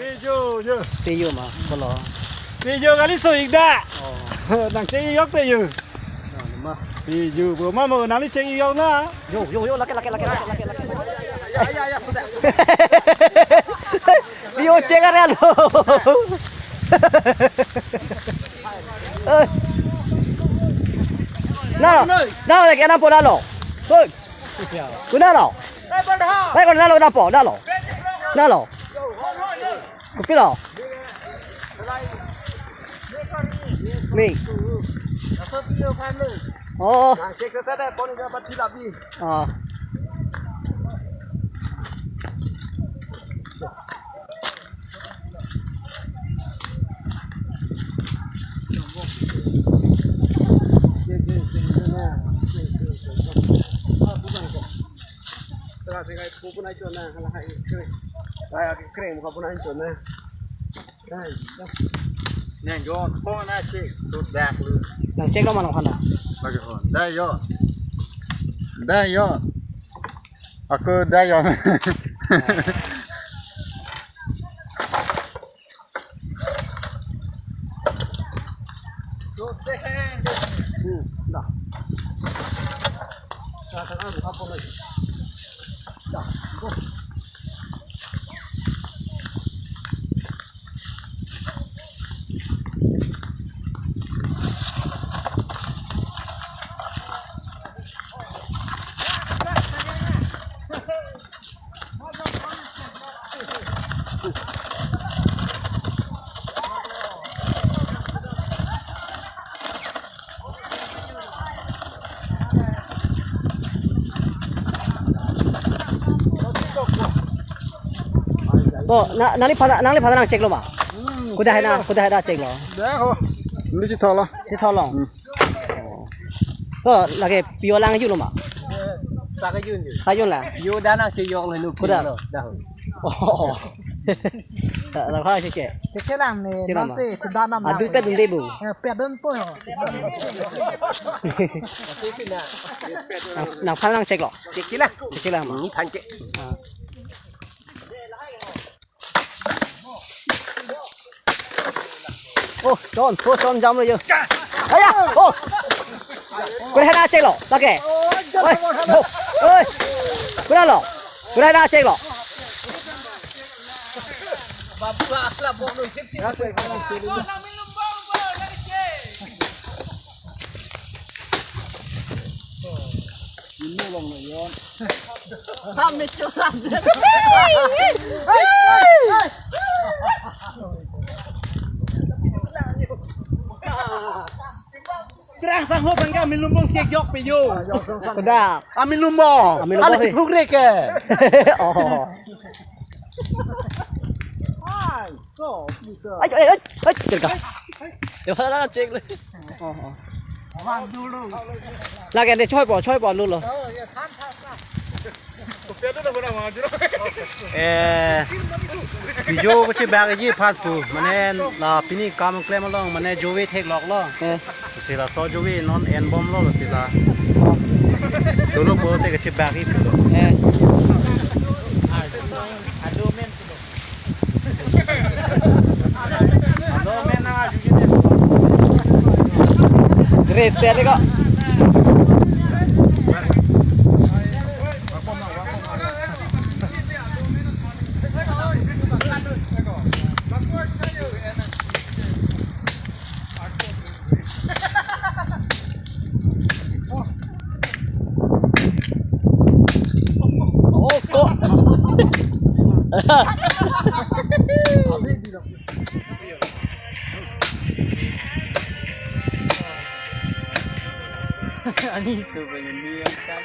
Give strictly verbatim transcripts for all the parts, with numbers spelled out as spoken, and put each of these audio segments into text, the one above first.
Pijo, jo. Pijo ma, kolo. Pijo kali so ikda. Oh. Nang chek yok te jo. Nah, ma. Pijo, bo ma mo nang li chek yok na. Yo, yo, yo, lake, lake, lake, lake, lake, lake. Ya, ya, ya, sudah. Pijo chek are lo. Eh. Na, na, lake anam po na lo. Hoi. Kuna lo. Baik, kuna lo, na po, na lo. Na lo. Kopi lo? Mi. Oh. Oh. Nang chek lo ma nang khana. Dai yo. Dai yo. Ako dai yo. Hmm, dah. To, na, nangli phada, nangli phada nang chek lo ma? Kuda hai na, kuda hai da chek lo. Dak ho. Neli chithok lo. Chithok lo. Hmm. To, lake pijo lang ju lo ma? Saka jun. Saka jun la. Yo da nang chek yok lo nu. Kuda. Dak ho. Oh. Nang kha chek ke. Chek ke lang ne, chek lang nang ma. Se, chek da nam. Adu lang. Pe dun de bu. Eh, pe dun po yo. Nang, nang phan nang chek lo. Chek ke lang. Chek ke lang ma. Ni phan chek. Ah. Oh, chon, oh, chon jam lo yo. Aya, oh. Kuda hai na chek lo, lake. Oi, oh, oi. Kuda lo. Kuda hai na chek lo. Terang sang ho bangga milum bong chek yok pe yo. Kuda. Ami lumo. Ami lumo. Ala he. Chipuk re ke. Ai, so, bisa. Ai, ai, ai, ai, chek ka. Yo, hala chek le. Oh, oh. Lake de choi po, choi po lo lo. Eh, pijo kachebak ji aphan pu, mane la pini kam klem along, mane jove theklok lo. Eh. Si laso jove non en bom lo si la. Dolo pulote kachebak ji pulo. Eh. Reset ko. Oh, kok. Ani so ba ni ang kan.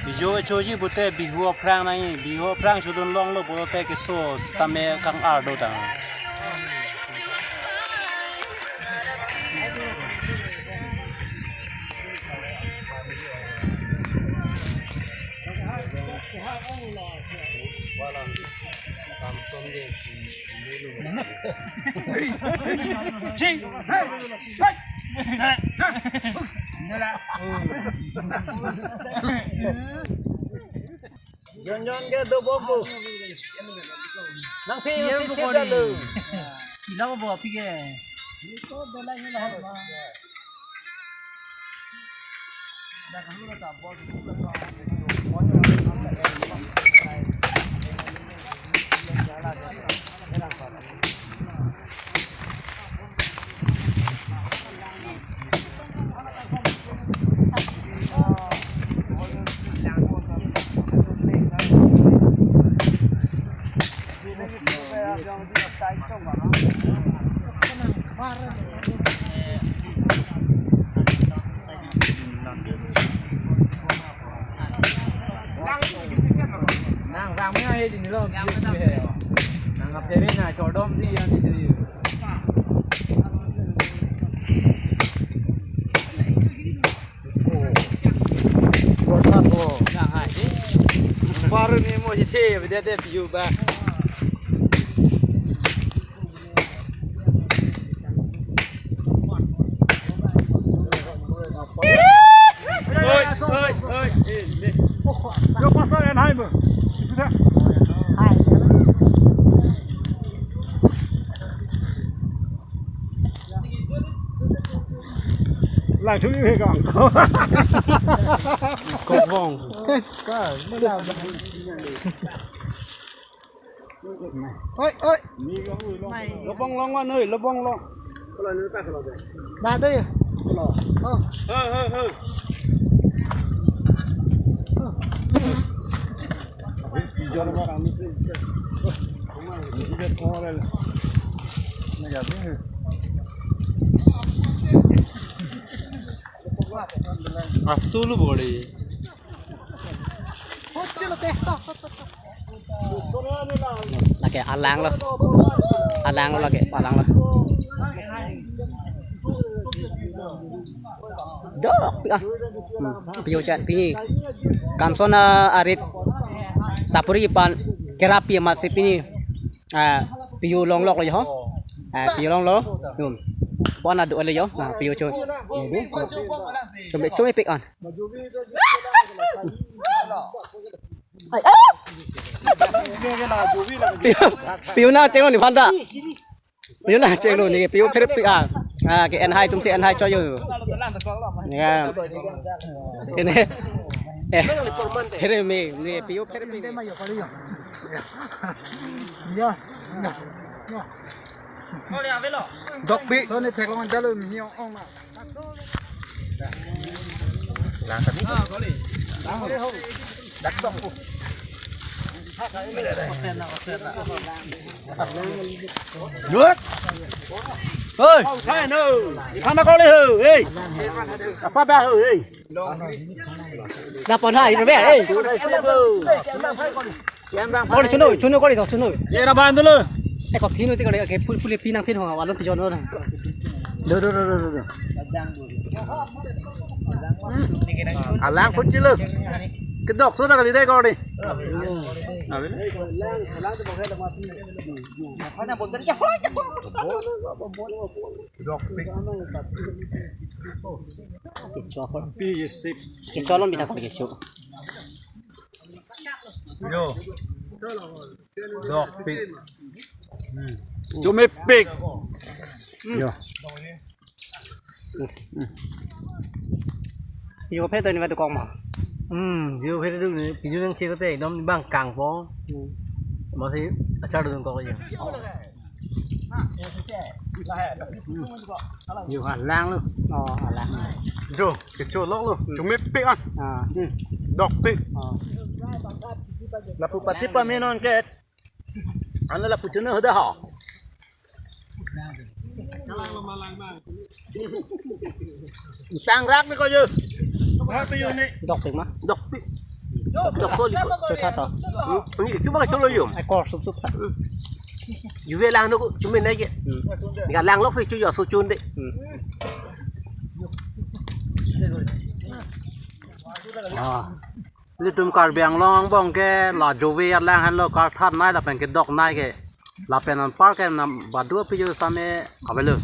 Bijo choji pute Bihu aphrang nangji, Bihu aphrang chodun longlo pulote keso sitame kang-ar do tang. Jon jon ke do bobo. Nang phi Siang si pokori. Chip dalu. Sila bobo phi ke. Nang vang me he din lo. Nang ap dere na chodom si ya ni si. Borsa to. Nang hai. Baru ni mo hite bede de piu ba. Oi, oi, oi, eh, eh. Yo pasar en hai mo. Lang thu yu he kong. Kong bong. Ka, mana? Oi, oi. Lobong long wan oi, lobong long. Dah tu ya. Oh. Hei, hei, hei. Asulu bori. Lake alang lo. Alang lo lake, alang lo. Dok, ah. Hmm, piu chat pini. Kamson, ah, arit sapuri pan kerapi amat si pini. Ah, piu longlok lo ho. Ah, piu longlo. Hmm. Pon adu lo ho. Nah, piu cho. Jadi, cho, cho pik an. Ai, ah! Piu, piu nangchenglo ne aphan ta. Piu nangchenglo ne, piu pherepik ah. Ah, ke en hai atum si en hai cho yo. Ya. Kene. Eh, phere me, ne piu pherepik. Ya. Ya. Dokpi. So ne theklong jalo mi ong ong na. Lut. Hoi. Hai no. Sana kali ho. Hei. Asa ba ho. Hei. Dapat hai no be. Hei. Kori chunu, chunu kori to chunu. Era ban dulu. Eh, kopi nu ti kori ke full full pi nang pin ho, walau pi jon na. Do do do do do. Alang phun chilo. Kedok sudah kali deh kori. Kecho lom bita kori kecho. Yo. Dokpik. Hmm. Chomepik. Yo. Yo phe to ni ba dukong ma. Hmm, yo phe to ni, piu nangchek te ekdom bang kangpo. Hmm. Masi achar dukong ko ya. Yo alang lo. Oh, alang. Jo, kecho lok lo. Hmm. Chomepik an. Ah. Hmm. Dokpik. Ah. Lapu pati pamenon ke. Ano lapu chunu hoda ho. Tangrak ni ko yo. Dokpik ma? Dokpik. Dokpik ko liko. Chotha to. Ini cuma kecho lo yo. Ekor sup sup. Juve lang no chumi nai ke. Hmm. Ni ka lang lok si chu yo su chun de. Hmm. Ah. Ilitum Karbi Anglong angbong ke la juve alang henlo, karthat nai lapen kedok nai ke. Lapen anpar ke nam badu piu same avelo.